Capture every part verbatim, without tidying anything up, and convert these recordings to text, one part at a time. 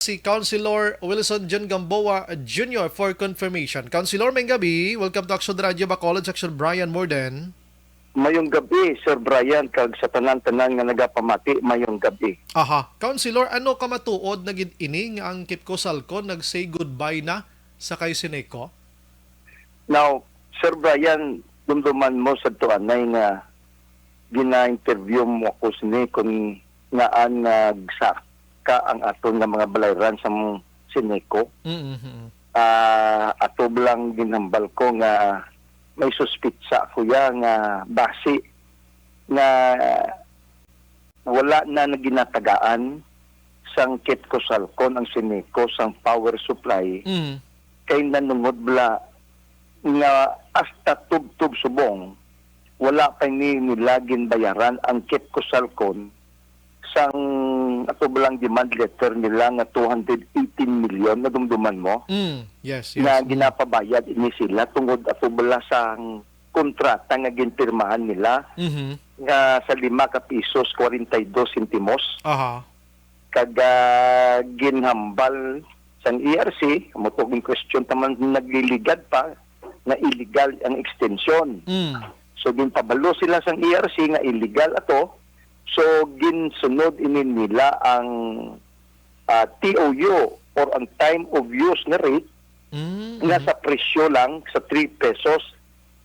si Councilor Wilson John Gamboa Junior for confirmation. Councilor, may gabi. Welcome to Action Radio Bacolod, Section Brian Morden. Mayong gabi, Sir Brian, kag sa tanan-tanan nga nagapamati, mayong gabi. Aha. Councilor, ano ka matuod na gid ini nga ang Kipco Salcon nag-say goodbye na sa kay Sineco? Now, Sir Brian, dumduman mo sa tuanay nga gina-interview mo ako sini kung ngaan nagsaka ang aton nga mga balayran sa Sineco. Mm-hmm. Ah, ato lang ginhambal ko nga may suspitsa ko ya nga basi nga wala na naginatagaan sang Kipco Salcon ang Sineco sang power supply Mm. kay nanungod bala nga hasta tubtob subong wala pa ni nila ginbayaran ang Kipco Salcon sang ato lang demand letter nila nga two hundred eighteen million, nadumduman mo? Mm. Yes, Nga yes. Mm. Ginapabayad ini sila tungod ato bala sang kontrata nga ginpirmahan nila Mhm. nga sa lima ka pisos kwarenta y dos sentimos. Aha. Kag ah, ginhambal sang E R C, amo to in question taman nagliligad pa nga illegal ang extension. Mm. So ginpabalo sila sang E R C nga illegal ato. So ginsunod ini nila ang ah, T O U or ang time of use nga rate Mm. nga Mhm. sa presyo lang sa three pesos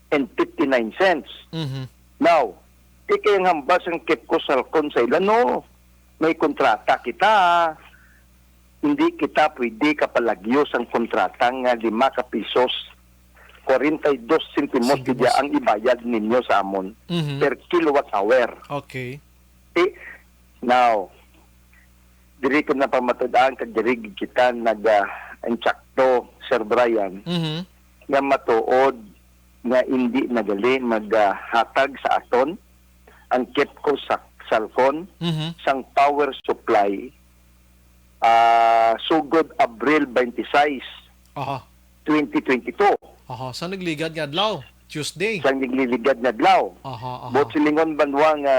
and fifty-nine cents. Mhm. Now, di kay ang hambal sang Kipco Salcon sa ila, no, may kontrata kita. Hindi kita pwede kapalagyo sang kontrata nga lima ka pisos, kwarenta y dos sentimos Sentimos. Gid ang ibayad ninyo sa amon Mhm. per kilowatt hour. Okay. Eh, now, diri ko napamatud-an kag diri gid kita nag ah, insakto, Sir Brian, Mhm. nga matuod nga hindi na gali maghatag sa aton ang Kipco sa Salcon Mhm. sang power supply ah, sugod Abril twenty-six, Aha. twenty twenty-two. Aha. Sa nagligad nga adlaw, Tuesday. Sang nagliligad nga adlaw. Aha, aha. Buot silingon banwa nga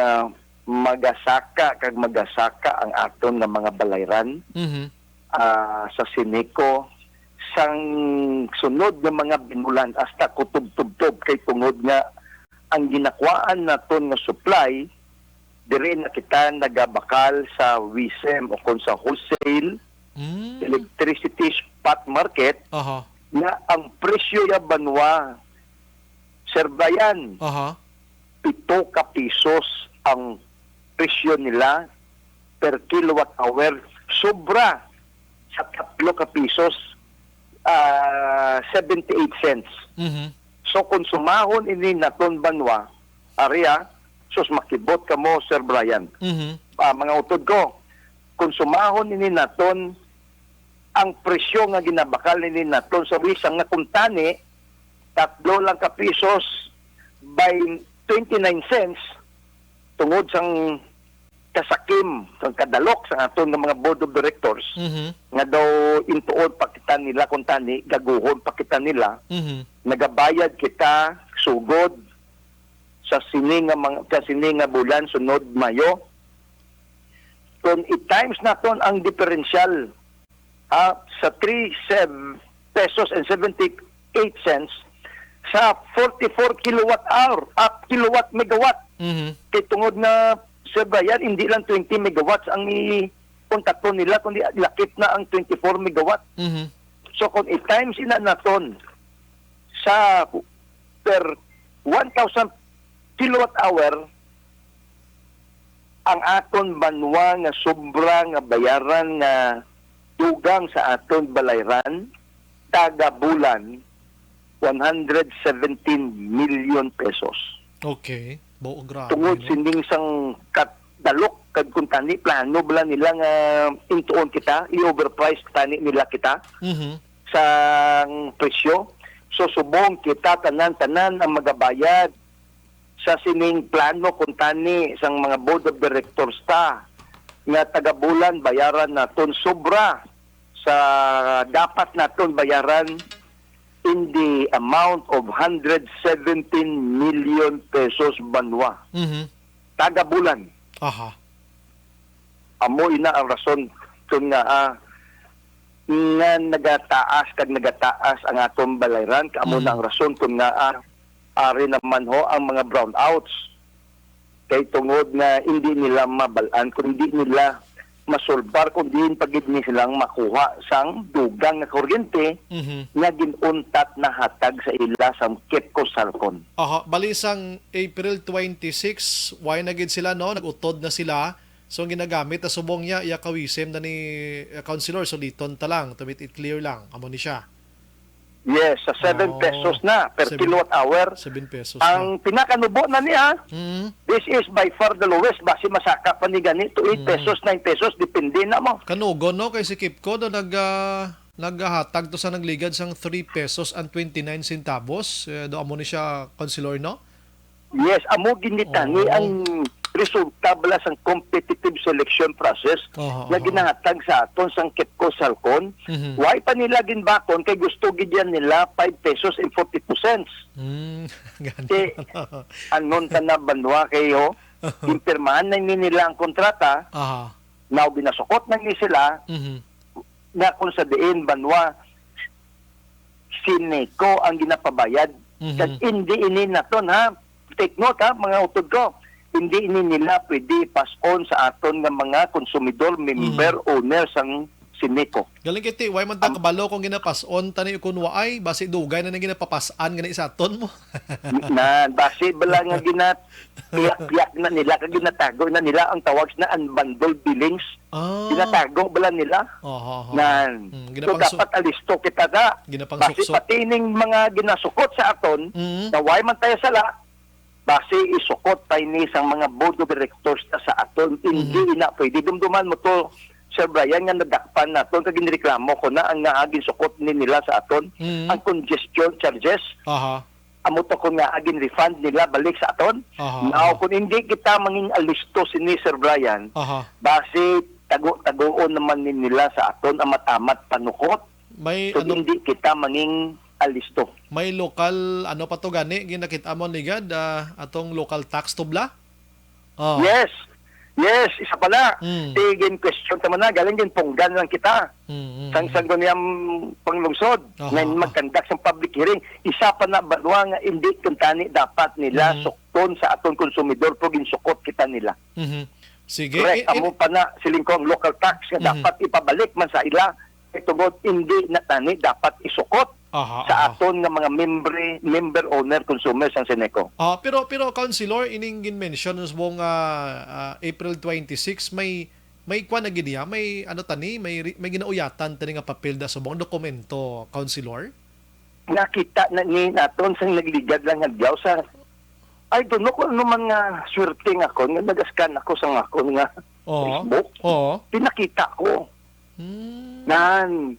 magasaka kag magasaka ang aton nga mga balayran Mhm. ah, sa Sineco sang sunod nga mga binulan hasta kutob-tubtob kay tungod nga ang ginakuhaan naton nga supply diri na kita nagabakal sa WESM o kon sa wholesale Mm. electricity spot market Aha. nga ang presyo ya banwa, Sir Brian, Aha. pito ka pisos ang presyo nila per kilowatt hour, sobra sa tatlo ka pisos, ah, seventy-eight cents. Mhm. So kung sumahon ini naton banwa, ari ah, sus, makibot ka mo, Sir Brian. Mhm. Ah, mga utod ko, kung sumahon ini naton ang presyo nga ginabakal nini naton sa wisang nga kuntani, tatlo lang ka pisos by twenty-nine cents, tungod sang kasakim, sang kadalok sa aton nga mga board of directors, Mhm. nga daw intuon pa kita nila kuntani, gaguhon pa kita nila, Mhm. nagabayad kita sugod sa sini nga mga, sa sini nga bulan sunod Mayo. Kung i-times naton ang diferensyal, ha, sa three sev-, pesos and seventy-eight cents sa forty-four kilowatt hour, ah, kilowatt megawatt. Mhm. Kay tungod nga sa bayan, hindi lang twenty megawatts ang i-, kontakto nila, kundi lakip na ang twenty-four megawatt. Mhm. So kung i-times ina naton sa per one thousand kilowatt hour, ang aton banwa nga sobra nga bayaran nga dugang sa aton balayran, taga bulan, one hundred seventeen million pesos. Okay. Bo, grabe, Tungod no? Sining sang kadalok kag kuntani, plano bala nila nga intuon kita, i-overprice tani nila kita Mhm. sang presyo. So subong kita tanan-tanan ang magabayad sa sining plano kuntani sang mga board of directors ta nga taga bulan bayaran naton sobra sa dapat naton bayaran in the amount of one hundred seventeen million pesos banwa. Mhm. Taga bulan. Aha. Amo ina ang rason kun nga ah, nga nagataas kag nagataas ang aton balayran. Kamo na Mm. ang rason kung nga, ah, ari naman ho ang mga brownouts. Kay tungod nga hindi nila mabal-an, kung hindi nila masulbar, kung diin pa gid ni silang makuha sang dugang nga kuryente Mhm. nga gin-untat na hatag sa ila sang KEPCO Salcon. Aha, bali sang April twenty-six, why na gid sila, no? Nag-utod na sila. So, ang ginagamit na subong niya, iya kawisim na ni, uh, Councilor, suliton ta lang, to make it clear lang. Amo ni siya. Yes, sa seven Oh, pesos na per seven, kilowatt hour. seven pesos na. Ang pinakanubo na niya, Mm. this is by far the lowest. Basi masaka pa ni gani to eight Mm. pesos, nine pesos, depende na mo. Kanugon, no? Kay si KEPCO do nag, ah, naghatag to sa nagligad sang three pesos and twenty-nine centavos. Eh, do amo ni siya, Councilor, no? Yes, amo gini tani Oo. ang resulta bala sang competitive selection process Aha, nga aha. ginahatag sa aton sang KEPCO Salcon. Mhm. Why pa nila ginbakon? Kay gusto gid yan nila five pesos and forty-two cents. Mm, gani. Kay anon ta na banwa kayo, impirmahan na ni nila ang kontrata, Aha. now ginasukot na ni sila, Mhm. na kung sa diin banwa, si NECO ang ginapabayad. Mhm. Kag hindi ini naton, ha? Take note, ha, mga utod ko. Hindi ini nila pwede pass-on sa aton nga mga konsumidor, member, Mhm. owner sang si NECO. Galing kay ti, why man ta Am- kabalo kung ginapas-on tani o kung waay, basi dugay na nang ginapapas-an gani sa aton mo. Na, basi bala nga gina-, piyak-piyak na nila, kag ginatago na nila ang tawag na unbundled billings. Ah. Ginatago bala nila. Aha, aha. Nan. Hmm, So, ginapangsu-, dapat alisto kita sa ginapangsuksok. Basi pati ning mga ginasukot sa aton, Mm. na way man tayo sala, basi isukot pa ini sang mga board of directors na sa aton. Hindi Mm. ina pwede. Dumduman mo to, Sir Brian, nga nadakpan naton, kag ginreklamo ko na ang nga ginsukot ni nila sa aton, Mm. ang congestion charges. Aha. Amo to kung nga gin-refund nila balik sa aton. Aha, Now, aha. kung hindi kita mangin alisto sini, Sir Brian, Aha. basi tago-tagoon naman ni nila sa aton ang matamat panukot. May So, ano, hindi kita mangin alisto. may lokal, ano pa to gani, ginakita mo, Ligad, ah, atong local tax tubla? Oh. Yes. Yes, isa pala. Mm. Ti gin-question ta man na, galing ginpunggan lang kita. Mm, mm, Sang mm. Sangguniang Panglungsod, Aha, nga aha. mag-conduct sang public hearing. Isa pa na banwa nga hindi kuntani dapat nila Mm. sukton sa aton konsumidor, pero ginsukot kita nila. Mhm. Sige. Correct. I-, i- Amo pa na, siling ko, ang local tax nga Mhm. dapat ipabalik man sa ila. Kay tungod, hindi na tani dapat isukot Aha, sa aha. aton nga mga membre-, member owner consumer sang Seneco. Ah, pero, pero, Councilor, ining gin-mention subong nga, ah, April twenty-six, may, may kwan na gid niya, may ano tani, may ri-, may ginauyatan tani nga papel da subong dokumento, Councilor? Nakita na ni naton sang nagligad lang nga adlaw sa, I don't know kung ano man nga swerte nga ako, nga nag-scan ako sa nga ako nga Oo. Facebook. Oo. Pinakita ko. Hmm. Nan,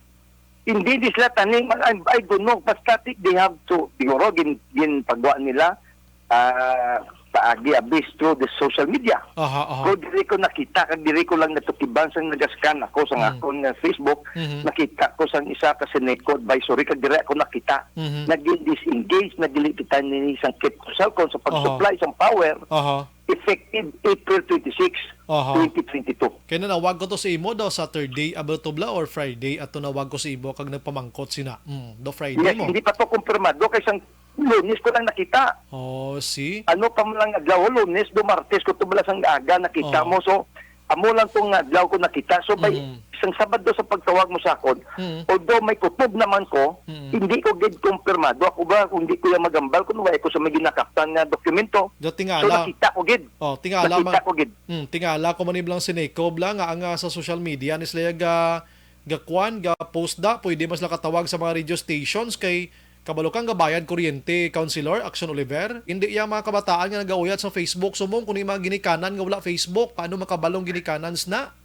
hindi di sila taning, I, I don't know, basta ti-, they have to, siguro, gin-, ginpagawa nila, ah, paagi abis through the social media. Aha, aha. Pero diri ko nakita, kag diri ko lang natukiban sa nagascan ako sa Mm. akon nga Facebook, Mhm. nakita ko sang isa ka Seneco advisory, kag diri ako nakita. Mhm. Naging disengage, nagili kita ni sang KEPCO Salcon sa Aha. pag-supply sang power, Aha. effective April twenty-six, Aha. twenty twenty-two. Kay nanawag ko to sa imo daw Saturday, abo to bala, or Friday, ato nawag ko sa imo, kag nagpamangkot sina. Mm, do Friday Yes, mo. hindi pa to kumpirmado, kay sang Lunes ko lang nakita. Oh, see? Ano pa man lang adlaw, Lunes, do Martes ko to bala sang aga nakita Oh. mo. So, amo lang tong adlaw ko nakita. So, by Mm. isang Sabado sa pagtawag mo sa akon, Mm. although may kutob naman ko, Mm. hindi ko gid kumpirmado. Ako ba, kung di ko yung magambal, kung wala ko sa may ginakaptan nga dokumento. Do tingala. So, nakita ko gid. Oh, tingala, Nakita ma-, ko gid. Mm, tingala ko man iblang Seneco, bla, nga ang, ah, sa social media, ni sila ga-, gakuan, ga-post da, pwede mas nakatawag sa mga radio stations kay kabalo kang gabayad kuryente, Councilor Action Oliver. Hindi iya mga kabataan nga nagauyat sa Facebook. Sumong kung yung mga ginikanan nga wala Facebook, paano makabalong ginikanan na?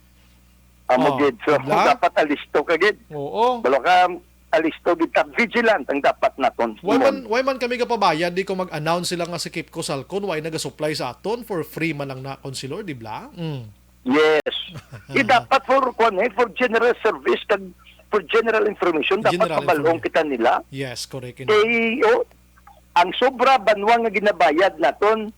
Amo Oh, gid. So, wala? dapat alisto ka gid. Oo. Balo ka, alisto gid ka. Vigilant ang dapat naton. Why Simon. man, why man kami gapabayad di ko mag-announce sila nga si Kipco Salcon, why nagasupply sa aton for free man lang na, Councilor, di ba? Mm. Yes. Di dapat for, kuwan, eh, for general service, kag for general information, dapat General mabalong information. kita nila. Yes, correct. Kay, oh, ang sobra banwa nga ginabayad naton,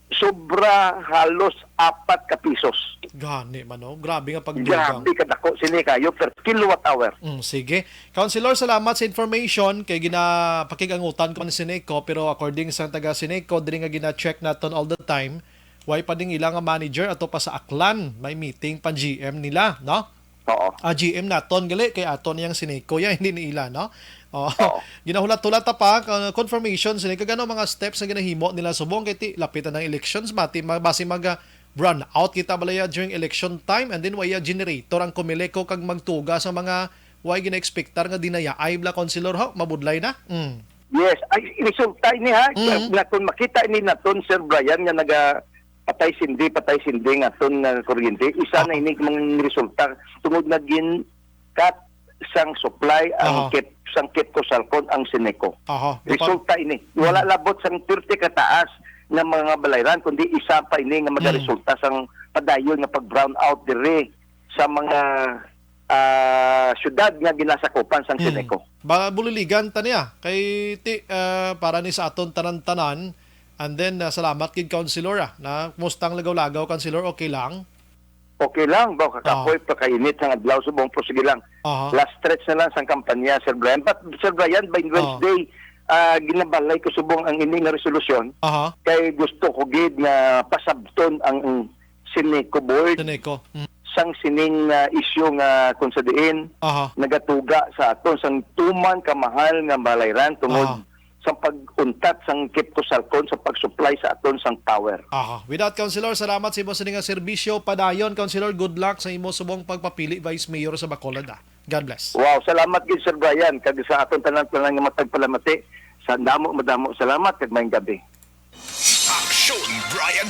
sobra halos apat ka pisos. Gani man, no? Grabe nga pagdugang. Grabe kadako sini kayo per kilowatt hour. Mm, sige. Councilor, salamat sa information kay ginapakig-angutan ko ni Sineco, pero according sa taga Sineco diri nga gina-check naton all the time, way pa ding ila nga manager ato pa sa Aklan, may meeting pa G M nila, no? Oo. Ah, G M naton gali kay ato niyang Sineco ya, hindi ni ila, no? Oh. Oo. Ginahulat-hulat ta pa uh, confirmation sini kag ano mga steps nga ginahimo nila subong kay ti lapit na ang elections, bati ma- basi mag uh, brownout kita balaya during election time, and then waya generator ang Comelec kag magtuga sa mga way gina-expectar nga dinayaay bala, Councilor, ho, mabudlay na. Mm. Yes, ay resulta ini ha. Mhm. Na kung makita ini naton, Sir Brian, nga naga patay sindi, patay sindi nga aton nga kuryente, isa Aha. na ini mang resulta tungod nga gin-cut sang supply ang Aha. KEP sang KEPCO Salcon ang Sineco. Aha. Di pa- Resulta ini. Wala labot sang thirty ka taas nga mga balayran, kundi isa pa ini nga magaresulta sang padayon nga pag-brown out diri sa mga ah, syudad nga ginasakupan sang Mm. Sineco. Ba buliligan ta niya kay ti ah, para ni sa aton tanan-tanan. And then ah, salamat gid, Councilor, ah, na kumusta ang lagaw-lagaw, Councilor? Okay lang? Okay lang ba? Kakapoy pa kainit ang adlaw, subong po, sige lang. Aha. Last stretch na lang sang kampanya, Sir Brian. But Sir Brian, by Wednesday, ah, ginabalay ko subong ang ini nga resolusyon Aha. kay gusto ko gid nga pasabton ang Sineco board Sineco. Mm. sang sining ah, issue nga kung sa diin Aha. nagatuga sa aton sang tuman kamahal nga balayran tungod Aha. sa pag-untat sang KEPCO Salcon sa pag-supply sa aton sang power. Aha. With that, Councilor, salamat sa imo sini nga serbisyo. Padayon, Councilor, good luck sa imo subong pagpapili Vice Mayor sa Bacolod, ah. God bless. Wow, salamat gid, Sir Brian, kag sa aton tanan-tanan nga matagpalamati. Sa damo madamo salamat kag maayong gabi. Aksyon Brian